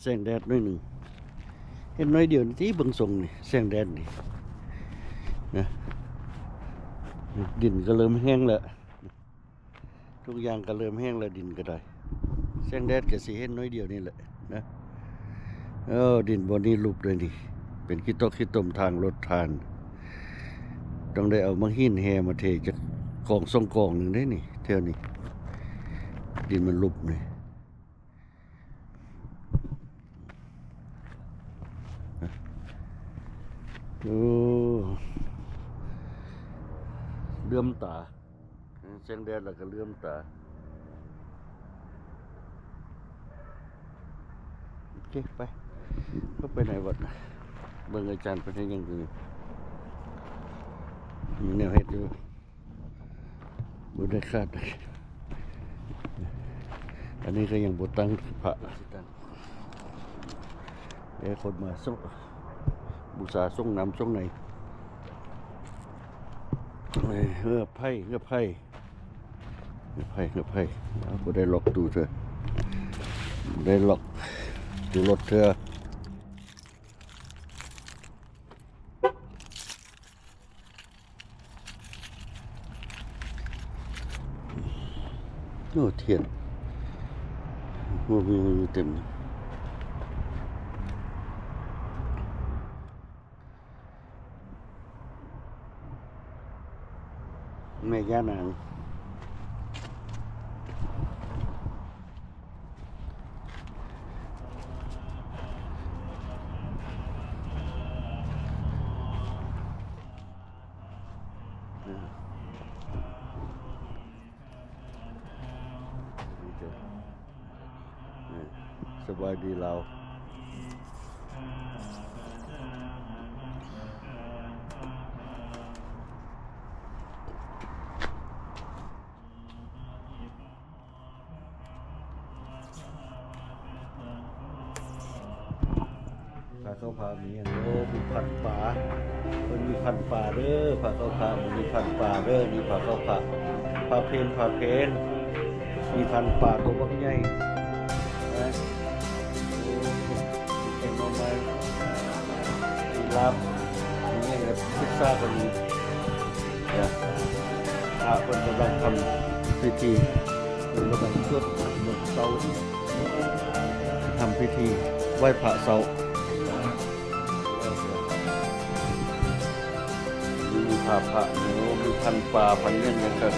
ແສງແດດໜ້ອຍໜຶ່ງ ເຫັນໜ້ອຍດຽວນີ້ຕິ ເບິ່ງຊົງນີ້ ແສງແດດນີ້ນະ ດິນກໍເລີ່ມແຫ້ງແລ້ວ ທຸກຢ່າງກໍເລີ່ມແຫ້ງແລ້ວ ດິນກໍໄດ້ ແສງແດດກໍຊິເຫັນໜ້ອຍດຽວນີ້ແຫຼະນະ. ເອີ ດິນບ່ອນນີ້ຫຼຸບເດ້ນີ້ ເປັນຂີ້ຕົກຂີ້ຕົມທາງລົດທາງ ຕ້ອງໄດ້ເອົາໝາກຫີນແຮ່ມາເທຈັກກອງສອງກອງໜຶ່ງເດ້ນີ້ ແຖວນີ້ ດິນມັນຫຼຸບນີ້. ໂອ້ ເຫຼື້ອມຕາ ແສງແດດແລ້ວກໍເຫຼື້ອມຕາ. ໂອເຄ ໄປ ເຂົ້າໄປໃນວັດ ເບິ່ງອາຈານເພິ່ນເຮັດຫຍັງຢູ່ນີ້ ມີແນວເຮັດຢູ່. ບໍ່ໄດ້ຂາດ ອັນນີ້ກໍຍັງບໍ່ຕັ້ງພະ ແຕ່ຄົນມາ ສ- ບູຊາ ສົ່ງນ້ຳສົ່ງໃນ ເຮືອໄຜ່ ເຮືອໄຜ່ ເຮືອໄຜ່ ເຮືອໄຜ່ ບໍ່ໄດ້ລັອກຕູ້ເທື່ອ ບໍ່ໄດ້ລັອກຕູ້ລົດເທື່ອ. ໂອ້ ທຽນ ໂອ້ ມີ ມີເຕັມ ແມ່ຍ່ານາງ. ສະບາຍດີລາວ. ພາເຂົ້າພາມີຫຍັງເນາະ ມີພັນປາ ເພິ່ນມີພັນປາເດີ ພາເຂົ້າພາ ມີພັນປາເດີ ມີພາເຂົ້າພາ ພາເພນ ພາເພນ ມີພັນປາໂຕບັກໃຫຍ່ນະ ໂອ້ ມີແກງໜໍ່ໄມ້ ມີລາບ ມີຫຍັງ ພິຊຊາກໍມີ. ພະເພິ່ນກຳລັງທຳພິທີ ເພິ່ນກຳລັງສວດມົນເຊົ້າ ທຳພິທີໄຫວ້ພະເຊົ້າ ມີພາພະ ມີພັນປາ ພັນຫຍັງຫຍັງກະ